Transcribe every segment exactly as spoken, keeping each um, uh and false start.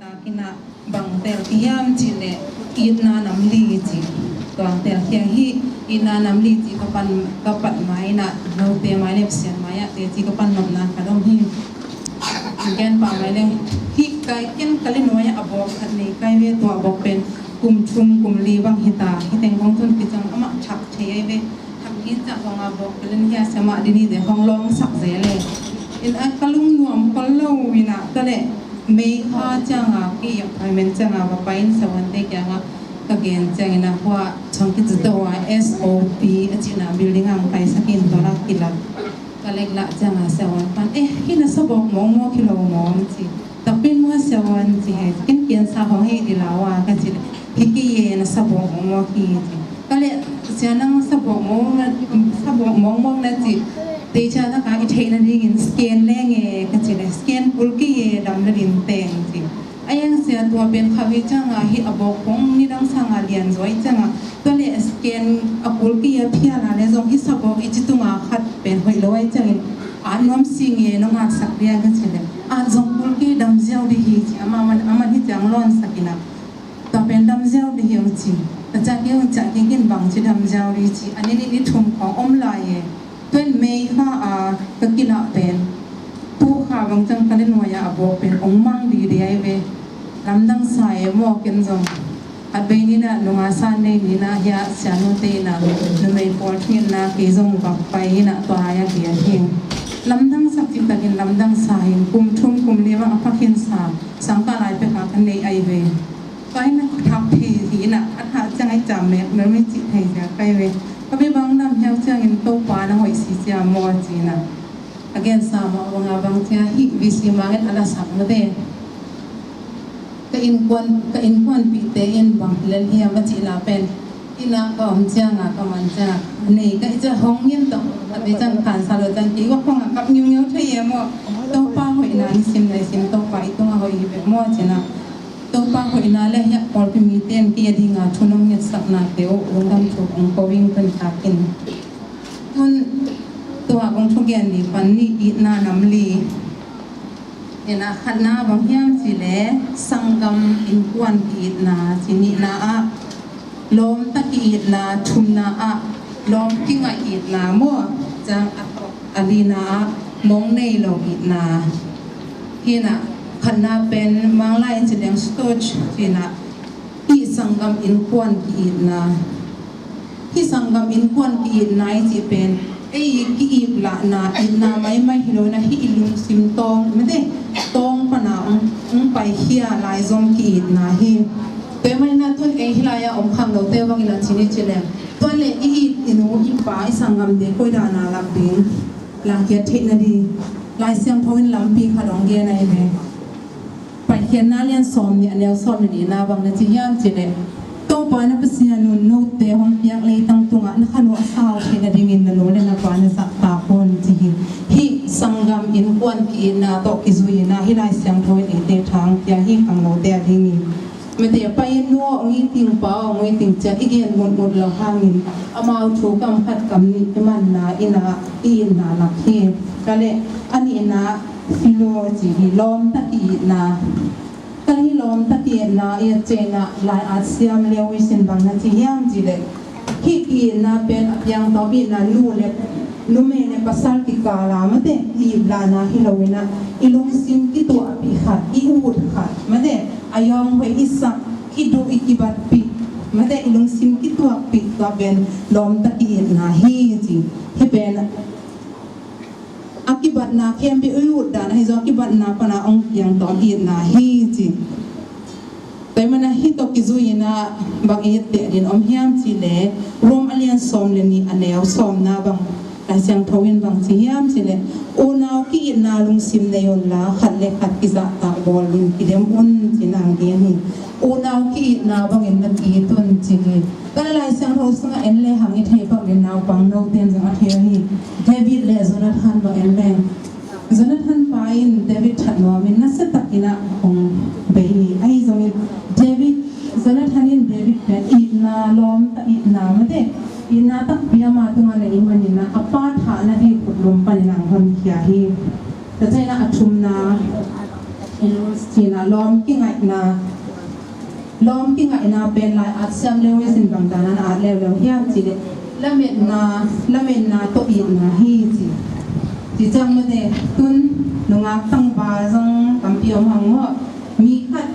Takinah bang tel hiam cih leh itna nam li cih tuang tel hiam hi. Itna nam li cih ka pan ka pat mai inah note mai le Pasian mai ah teci ka pan nopna ka dong hi. Ken pa mai le hi kai ken ka le nuai ah a bawk khat nei kai ve tua a bawk pen kum thum kum li bang hita hi teng kong tun kicang amah thak thei ai ve. Thak in cak kong a bawk ka len hia siamah dini de hong lawng sak ze le. In a ka lung nuam kol lo inah ta le May kha cianga ki appointment cianga va pai in sawan te kianga ka gen ciangin a hua chong ki zuto a S O P a cina building ang pai sakin tola kilak ka lek lah cianga sawan pan eh hina sabok mong mo kilo mong ci tapin mo sawan ci he kin kian sa hong hi di lawa ka ci hi ki ye na sabok mong mo ki ci ka le sia nang sabok mong na sabok mong mong na ci Teacher na ka i theihna dingin scan lenge ka ci le scan pul ki ye dam na din teng ci. A yang sia tua pen khavi cianga hi a bawk kong ni dang sanga lian zuai cianga tua le scan a pul ki ye phia la le zong hi sa bawk i ci tunga khat pen hoih lo ai ciangin a nuam si nge no ngak sak dia ka ci le a zong pul ki dam ziau di hi ci ama man ama hi ciang lon sakina tua pen dam ziau di hi ci. Ta ciang ki hong ciang ki kin bang ci dam ziau di ci a ni ni ni thum kong om lai ye. Tuan May kha a ka kilah pen pu kha bang cang ka le nuai a a bawk pen ong mang di di ai ve. Lamdang sa e maw ken zong at bei ni na nunga san nei ni na hia sianu te na numei pawl thingin na kei zong bak pai ni na tua ai a ki a thing. Lamdang sak cik takin lamdang sa hin kum thum kum li bang a pakhin sa sangka lai pek a ka nei ai ve. Tua hi na thak thei hi na a thak ciang ai cam mek mel mi cih thei sia kai ve. Ka bia bang nam hiau ciangin Topa na hoih si cia maw ci na. A gen sa maw bang a bang cia hi V C mangin a la sak mate. Ka innkuan ka innkuan pihte in bang lel hiam a cih la pen. Ina ka om cianga ka man cianga nei ka i cia hong ngim tawh a bei ciang khan sa lo ciang kei wak hong a kap ngiungiu thei e maw. Topa hoihna ni sim nei sim Topa i tunga hoih hi bek maw ci na. Topa hoihna le hiah pawlpi mite in kei a dinga thu nong ngetsaknate uh lungdam thu kong ko ing tun takin. Tun tua kong thugen ni pan ni itna nam li. Ina khatna bang hiam ci le sanggam innkuan ki itna ci nihna ah lawmta ki itna thumna ah lawm kingaih itna maw ciang a thok a lina ah mong nei lo itna. Hina khatna pen manglai cileng storge hina i sanggam innkuan ki itna. Hi sanggam innkuan ki itna i cih pen ei ki ip lahna itna maimai hi lo na hi i lungsim tawng mete tawng pana ong ong paikhia laizom ki itna hi. Tua i maina tun ei hilai a om khang lote bangin a cini cileng tua le i it i nu i pa i sanggam de koidana lak ding langkiat theihna di Lai Siangtho in lampi khat ong gen ahi ve. Paikhiatna lian sawm nih a neu sawm nih na bang na ci hiam ci le Topa na Pasian un note hong piak leitang tungah na khan uh a sau theihna dingin na nu le na pa na zahtak un ci hi. Hih sanggam innkuan ki itna tawh kizui ina hih Lai Siangtho in eite thang pia hi khang note a dingin Mate a pai in nu aw ong i ting pa aw ong i ting ciat i gen mutmut lo hangin amau thu kam khat kam nih i manna ina i itna lak hi. Ka le a nihna philo ci hi lawmta ki itna. Ka hi lawmta ki itna i a ceina lai at siam leo i sin bang na ci hiam ci le Hih ki-itna pen a piangtawm itna nu le numei le pasal kikala mate i iplahna hi lo ina i lungsim kituahpih khat i ut khat mate a yawng hoih i sak i duh i kibatpih mate i lungsim kituahpih tua pen lawmta ki-itna hi ci. Hih pen a kibatna khempeuh i utdan ahi zong a kibatna pana ong piangtawm itna hi ci. Tua i mana hih tawh kizui ina bang i etteh din om hiam ci le Rom a lian sawm le nih a neu sawmna bang Lai Siangtho in bang ci hiam ci le unau ki-itna lungsim nei unla khat le khat kizahtak bawl in kidem un ci nang gen hi. Unau ki-itna bangin na ki-it un ci hi. Kan Lai Siangtho sungah en le hang i thei bangin naupang note in zong a thei hi. David le Jonathan bang en le Jonathan pa in David that nuamin nasa takin a hong bei hi. Ahi zongin David Jonathan in David pen itna lawmta itna mate itna takpi ama tungah nei i manin a pa thahna ding khutlum panin ang honkhia hi. Tua ciangin a thumna Cina lawm kingaihna, lawm kingaihna pen lai at siam Lewis in bang danin a at leuleu hiam cih leh lametna, lametna tawh itna hi ci. Ci ciang mate tun nungak tangval zong tampi om hang maw. Mi khat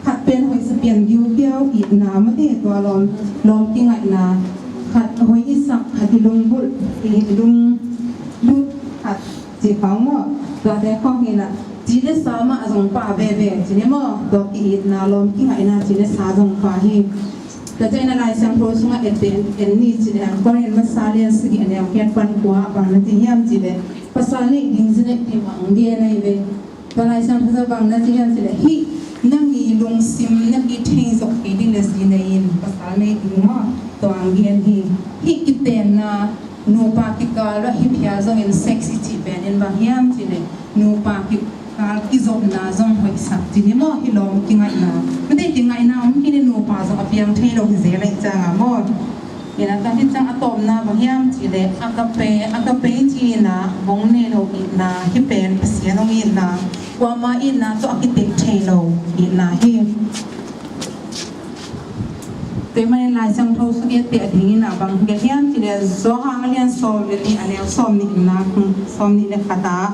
khat pen hoihsa pian giugiau itna mate tua lawm, lawm kingaihna khat hoih i sak khat i lungbulh i lungbulh khat ci khawng maw. Tuate khawng hi na ci le sa mah zong pha veve ci ni maw. Tua ki-itna lawm kingaihna ci le sa zong pha hi. Tua ciangin a Lai Siangtho sungah en ni ci le Korin masa lian sagih a neu giat pan kua bang na ci hiam ci le pasal neih ding zi neih ding bang gen ahi ve. Tua Lai Siangtho sungah bang na ci hiam ci le hih nang i lungsim na kithei zok kei ding le zi nei in pasal neih ding maw. Tua ang gen hi. Hih kitenna nupa kikal lo hi phial zongin sexy cih pen in bang hiam ci le nupa kikal kizopna zong hoihsak ci ni maw. Hih lawm kingaihna mate kingaihna om hi ni nupa zong a piang thei lo hi zel ahi ciang a maw. Ina tua hi ciang a tawpna bang hiam ci le agape, agape ci ina bong nei lo itna hi pen Pasian hong itna kuama itna tawh a kitek thei lo itna hi. Tua manin Lai Siangtho sungah i et ding ina bang gen hiam ci le Johan a lian sawm le nih a neu sawm nih le khat ah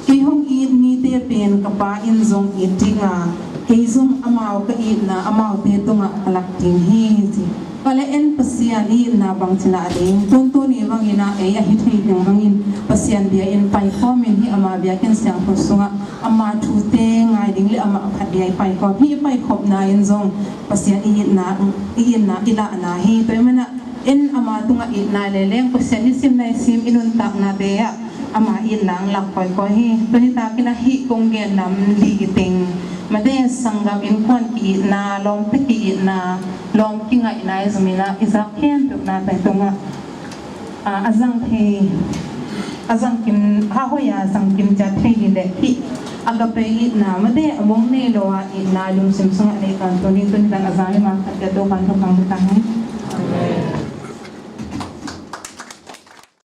kei hong it mite pen ka Pa in zong it ding a, kei zong amau ka itna amaute tungah ka lak ding hi ci. Ka le en Pasian i itna bang ci na ding tuntun i bangin a ei a hi thei ding bangin Pasian bia in paikhawm in hi ama biakinn siangtho sungah ama thute ngai ding le ama phat bia i paikhawm hi. I paikhopna in zong Pasian i itna, i itna i lahna hi. Tua i manah en ama tungah itna le leng Pasian i simna i sim i nuntaknate ah ama itna ang lak kawikawi hi. Tua hi takin a hih kong gen nam li teng mate sanggam innkuan ki-itna, lawmte ki-itna, lawm kingaihna i zumina i zak khempeuh na tai tungah a zang thei a zang kim ha hoih a zang kim ciat thei hi leh hih agape itna mate a mong nei lo a itna lungsim sungah nei kan tuni tuni tan a zang i ma khat ciat to kan to kan to kan hi.